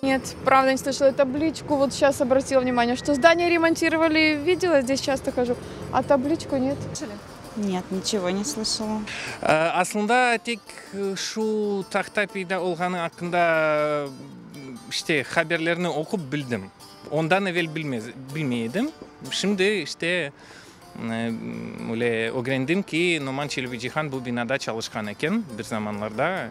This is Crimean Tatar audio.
Нет, правда не слышала табличку. Вот сейчас обратила внимание, что здание ремонтировали, видела, здесь часто хожу, а табличку нет. Нет, ничего не слышала. Aslında tek şu tahta peyda olğanı aqqında işte haberlerni oqup bildim. Ondan evel bilmez, bilmey edim. Şimdi işte öyle ögrendim ki, Noman Çelebicihan bu binada çalışqan eken bir zamanlarda.